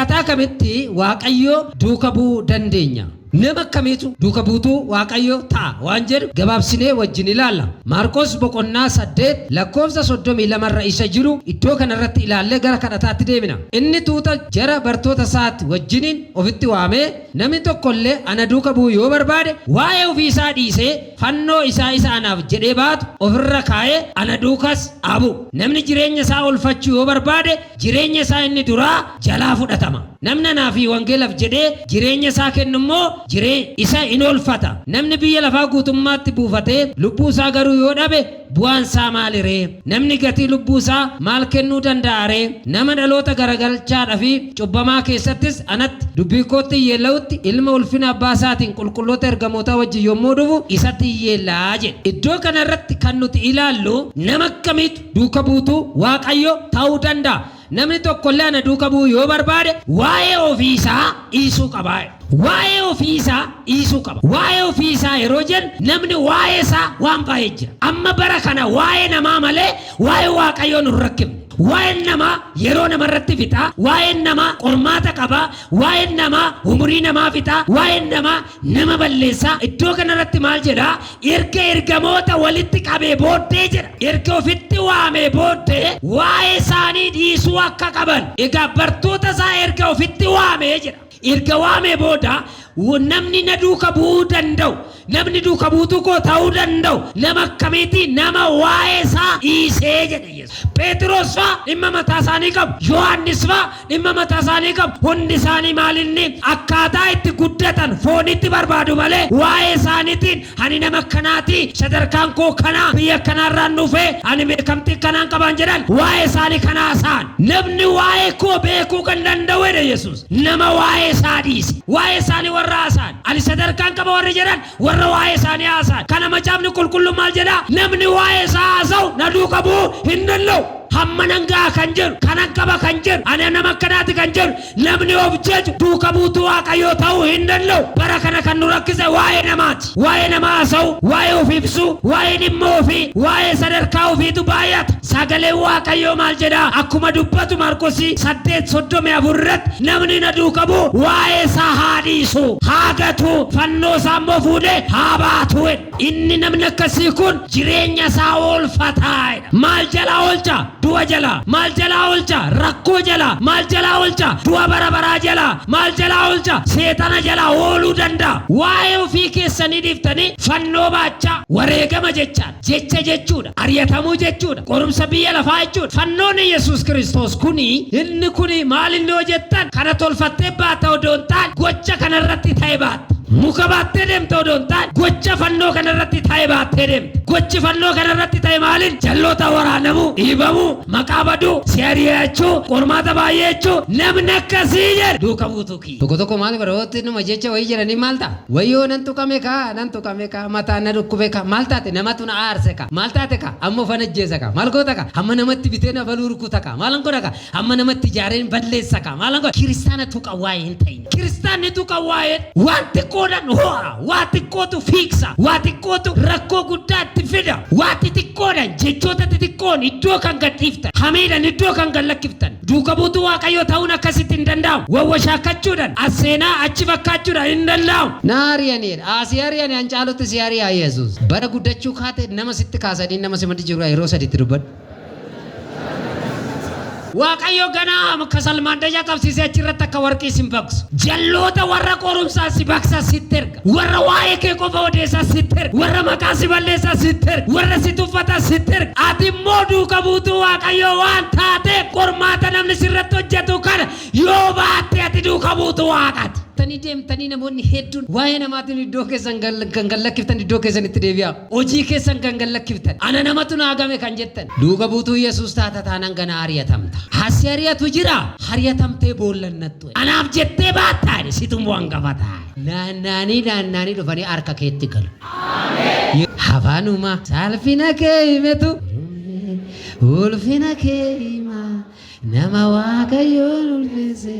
Akkaataa kamitti Waaqayyo duuka bu'uu dandeenya? Nama akkamiitu duuka buutuu Waaqayyoo ta'a waan jedhu gabaabsinee wajjin ilaalla. Maarqos boqonnaa 8 lakkoofsa 32 irra isa jiru iddoo kana irratti ilaallee gara kadhataatti deemina. Inni tuuta jara bartoota isaati wajjiniin ofitti waamee, Namni tokko illee ana duuka bu'uu yoo barbaade, waa'ee ofii isaa dhiisee, fannoo isaa isa anaaf jedhee baatu of irra kaa'ee ana duukas haa bu'u. Namni jireenya isaa oolfachuu yoo barbaade, jireenya isaa inni duraa jalaa fudhatama. Namni anaa fi wangeelaf jedhee jireenya isaa kennu immoo jiree isa in oolfata. Namni biyya lafaa guutummaatti buufatee lubbuu isaa garuu yoo dhabe bu'aan isaa maali ree? Namni gatii lubbuu isaa maal kennuu danda'a ree? Nama dhaloota garagalchaadha fi cubbamaa keessattis anatti, dubbii kootti hin yeella'utti, ilma ulfina abbaa isaatiin qulqulloota ergamootaa wajjin yommuu dhufu isatti in yeella'a jedhe. Iddoo kana irratti kan nuti ilaallu nama akkamiitu duuka buutuu Waaqayyoo ta'uu danda'a? Namni tokko illee ana duuka bu'uu yoo barbaade, waa'ee ofii isaa dhiisuu qaba jedha. Waa'ee ofii isaa dhiisuu qaba. Waa'ee ofii isaa yeroo jennu namni waa'ee isaa waan baay'ee jira. Amma bara kana waa'ee namaa malee waa'ee Waaqayyoo nu hin rakkifne. Waa'een namaa yeroo namarratti fixa, waa'een namaa qormaata qaba, waa'een namaa umurii namaa fixa, waa'een namaa nama balleessa. Iddoo kanarratti maal jedha? Erga ergamoota walitti qabee booddee jedha. Erga ofitti waamee booddee waa'ee isaanii dhiisuu akka qaban. Egaa bartoota isaa erga ofitti waamee jedha. Erga waamee booda namni na duuka bu'uu danda'u, namni duuka buutuu koo ta'uu danda'u nama akkamiiti? Nama waa'ee isaa dhiisee jedhe Yesuus. Pheexiroos faa dhimma mataa isaanii qabu. Yohaannis faa dhimma mataa isaanii qabu. Hundi isaanii maalinni akkaataa itti guddatan foonitti barbaadu malee waa'ee isaaniitiin ani nama akkanaati, sadarkaan koo kanaa, biyya akkanaarraan dhufe, ani beekamtii akkanaan qabaan jedhan waa'ee isaanii kan haasa'an. Namni waa'ee koo beekuu kan danda'u jedhe Yesuus nama waa'ee isaa dhiise. Waa'ee isaanii warra haasa'an, ani sadarkaan qaba warri jedhan warra waa'ee isaanii haasa'an. Kana macaafni qulqulluun maal jedhaa? Namni waa'ee isaa haasa'u na duuka bu'uu hin danda'u. Hamma nan ga'a kan jedhu, kanan qaba kan jedhu, ani nama akkanaati kan jedhu, namni of jaju duuka buutuu Waaqayyoo ta'uu hin danda'u. Bara kana kan nu rakkise waa'ee namaati. Waa'ee namaa haasa'u, waa'ee of ibsuu, waa'ee dhimma ofii, waa'ee sadarkaa ofiitu baay'ata. Sagaleen Waaqayyoo maal jedhaa? Akkuma dubbatu Maarqosii 8:34 irratti namni na duuka bu'u waa'ee isaa haa dhiisu, haa gatu, fannoo isaa immoo fuudhee haa baatu jedha. Inni namni akkasii kun jireenya isaa oolfata jedha. Maal jalaa oolcha? Du'a jalaa. Maal jalaa oolcha? Rakkoo jalaa. Maal jalaa oolcha? Du'a bara baraa jalaa. Maal jalaa oolcha? Seexana jalaa ooluu danda'a. Waa'ee ofii keessanii dhiiftanii fannoo baachaa wareegama jechaan jecha jechuudha. Ari'atamuu jechuudha. Qorumsa biyya lafaa jechuudha. Fannoon Yesuus Kiristoos kuni inni kuni maal inni hojjettan kana tolfattee baata odoo hin taane gocha kanarratti ta'e baatta. Muka baattee deemta odoo hin taane gocha fannoo kanarratti ta'e baattee deemta. Gochi fannoo kanarratti ta'e maaliin? Jalloota waraanamuu, dhiibamuu, maqaa baduu, si ari'achuu, qormaata baay'ee jechuu namni akkasii jedhe duuka buutuu kiyya. Tokko tokko maal godha ootti numa jecha wayii jedhanii maal ta'a? Wayyoo nan tuqame kaa, nan tuqame kaa, mataan na dhukkube kaa, maal taate namatu na aarse kaa, maal taate kaa, amma ofan ajjeesa kaa, maal goota kaa, amma namatti bitee na baluu rukuta kaa, maalan godha kaa, Amma namatti ijaareen balleessa kaa maalan godha? Kiristaana tuqa waa'ee hin ta'in. Kiristaanni tuqa waa'ee waan xiqqoodhaan ho'a, waa xiqqootu fiigsa, waa xiqqootu rakkoo guddaa itti fida. Waa xixiqqoodhaan jechoota xixiqqoon iddoo kan gad dhiiftan, hamiidhaan iddoo kan gad lakkiftan. Duuka buutuu Waaqayyoo ta'uun akkasitti hin danda'amu. Wawwashaakkachuudhaan, as seenaa achi fakkaachuudhaan hin danda'amu. Na ari'aniidha. Haa si ari'ani an caalutti si ari'a Yesuus. Bara guddachuu kaate nama sitti kaasanii nama si maddi jiru yeroo sadiitti dubbadhu. Waaqayyo ganaa kasal maandajaa qabsiisee achirratti akka warqii sin baqsu. Jalloota warra qorumsaa si baqsa sitti erga. Warra waa'ee kee qofa odeessaa sitti erga. Warra maqaa si balleessaa sitti erga. Warra si tuffatan sitti erga. Ati immoo duuka buutuu Waaqayyoo waan taateef qormaata namni sirratti hojjetu kana yoo baatte ati duuka buutuu Waaqaati. Tanii deemtanii namoonni hedduun waa'ee namaatiin iddoo keessan kan gad lakkiftan iddoo keessanitti deebi'aa. Hojii keessan kan gad lakkiftan, ana namatu naa game kan jettan, duuka buutuu Yesuus taata taanan ganaa ari'atamta. Ha si ari'atu jira, hari'atamtee boolla hin naxxu. Anaaf jettee baattaa jedhe, situ immoo hangafa ta'a. Naannaanii naannaanii dhufanii harka keetti galu. Afaanuma salphina kee himetu ulfina kee hima. Nama Waaqayyoon ulfeesse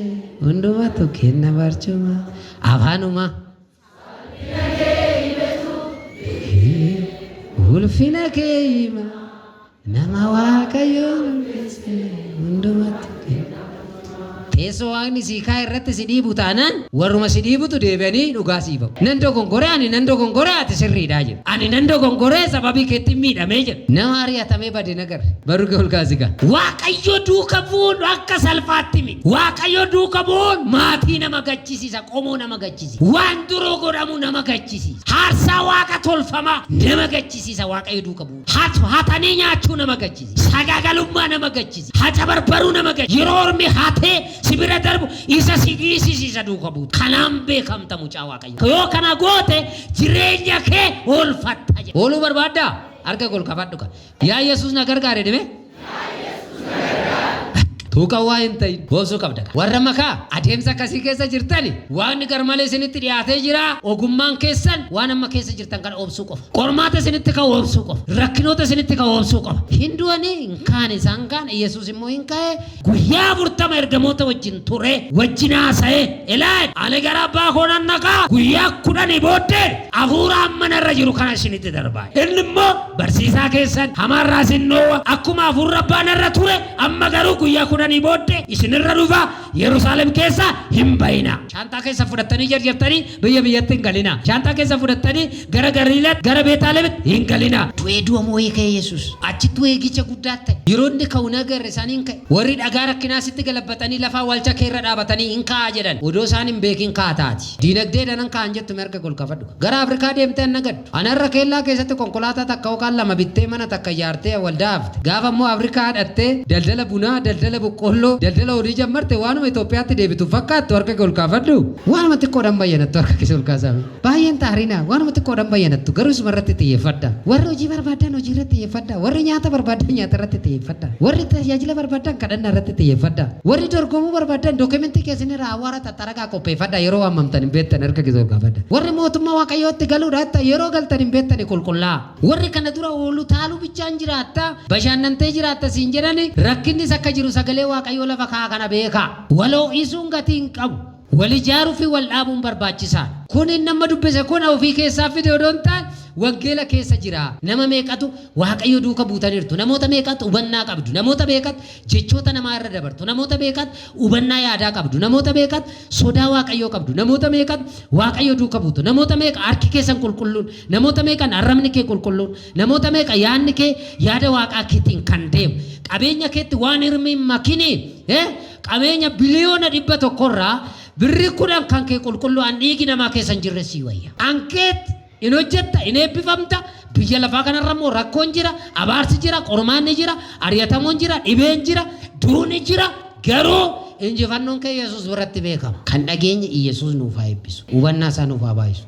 hundumatu kenna barcuma. Afaanuma. Ulfina kee hima nama Waaqayyoon ulfeesse hundumatu kenna. Teessoo Waaqni sii kaa'e irratti si dhiibu taanaan warruma si dhiibutu deebi'anii dhugaa sii ba'u. Nan dogongore, ani nan dogongore, ati sirriidhaa jedhu. Ani nan dogongore, sababii keetti miidhamee jedhu. Nama ari'atamee bade nagarre. Barru kee ol kaasi gaa. Waaqayyo duuka bu'uun akka salphaatti miti. Waaqayyo duuka bu'uun maatii nama gachisiisa, qomoo nama gachisiisa. Waan duroo godhamu nama gachisiisa. Haarsaa waaqa tolfamaa nama gachisiisa Waaqayyo duuka bu'uun. Hatanii nyaachuu nama gachisiisa. Sagaagalummaa nama gachisiisa. Haca barbaruu nama gachisiisa. Yeroo ormi hatee si bira darbu isa si dhiisisiisa duuka buutu. Kanaan beekamta mucaa Waaqayyo. Yoo kana goote jireenya kee oolfatta jedha. Ooluu barbaaddaa? Harka ol qabadhu ka. Yaa Yesuus na gargaare dhime. Tuuqa waa hin ta'in boosuu qabda. Warra makaa adeemsa akkasii keessa jirtani, Waaqni garmalee isinitti dhiyaatee jira. Ogummaan keessan waan amma keessa jirtan kana obsuu qofa. Qormaata isinitti ka'u obsuu qofa. Rakkinoota isinitti ka'u obsuu qofa. Hin du'anii hin kaane, isaan kaan, Yesuus immoo hin ka'e. Guyyaa 40 ergamoota wajjin ture, wajjin haasa'e. Ilaa, ani gara abbaa koo nan dhaqaa, guyyaa 10 booddee hafuura amma narra jiru kana isinitti darbaa. Inni immoo barsiisaa keessan hamaarraa isin dhoowwa. Akkuma hafuurri abbaa narra ture, amma garuu guyyaa 10 booddee isinirra dhufa, Yerusaalem keessa hin bayina. Shaanxaa keessa fudhattanii jarjartanii biyya biyyatti hin galina. Shaanxaa keessa fudhattanii gara Galiilaatti, gara Beetaalemitti hin galina. Du'ee du'a moo'ee ka'e Yesuus. Achittuu eegicha guddaa ta'e. Yeroo inni ka'u hin agarre, isaaniin ka'e. Warri dhagaa rakkinaa sitti galabbaxanii lafa awwaalcha kee irra dhaabatanii hin ka'a jedhan. Odoo isaan hin beekin kaataati. Diinagdeedhaan nan ka'an jettu, mee harka ol kafadhu. Gara Afrikaa deemtee an nagaddu. An har'a keellaa keessatti konkolaataa takka yookaan lama bittee, mana takka ijaartee waldaa hafte. Gaafa immoo Afrikaa dhattee daldala bunaa, daldala boqqoolloo, daldala horii jammartte, waanuma Itoophiyaatti deebitu fakkaattu, harka kee ol kaafadhu. Waanuma xiqqoodhaan bayyanattu, harka kee ol kaasaa. Baay'een xaarinaa, waanuma xiqqoodhaan bayyanattu, garuu isuma irratti xiyyeeffadha. Warri hojii barbaadan hojii irratti xiyyeeffadha. Warri nyaata barbaadan nyaata irratti xiyyeeffadha. Warri tajaajila barbaadan kadhannaa irratti xiyyeeffadha. Warri dorgomuu barbaadan dookimentii keessan irraa awwaara xaxxaragaa qopheeffadha. Yeroo waamamtan hin beektan, harka keessa ol kaafadha. Warri mootummaa Waaqayyootti galuudha yeroo galtan hin beektani, qulqullaa. Warri kana dura oolu taaluu bichaan jiraatta, bashannantee jiraatta siin jedhani, rakkinnis akka jiru sagalee Waaqayyoo lafa kaa'a, kana beekaa. Wal ho'isuun gatii hin qabu. Wal ijaaruu fi wal dhaabuun barbaachisaadha. Kun inni amma dubbise kun ofii keessaa fide odoo hin taane, wangeela keessa jira. Nama meeqatu Waaqayyo duuka buutaniirtu? Namoota meeqatu hubannaa qabdu? Namoota meeqatu jechoota namaa irra dabartu? Namoota meeqatu hubannaa yaadaa qabdu? Namoota meeqatu sodaa Waaqayyoo qabdu? Namoota meeqatu Waaqayyo duuka buutu? Namoota meeqa harki keessan qulqulluun? Namoota meeqan arrabni kee qulqulluun? Namoota meeqa yaadni kee yaada Waaqaa keetiin kan deemu? Qabeenya keetti waan hirmi hin makinii, qabeenya biliyoona 100rraa birrii 10 kan kee qulqulluu an dhiigi namaa keessa hin jirre sii wayya. Ankeet in hojjetta, in eebbifamta. Biyya lafaa kanarra immoo rakkoon jira, abaarsi jira, qormaanni jira, ari'atamuun jira, dhibeen jira, duuni jira. Garuu injifannoon kee Yesuus biratti beekama. Kan dhageenye Iyyasuus nuuf haa eebbisu. Hubannaa isaa nuuf haa baay'isu.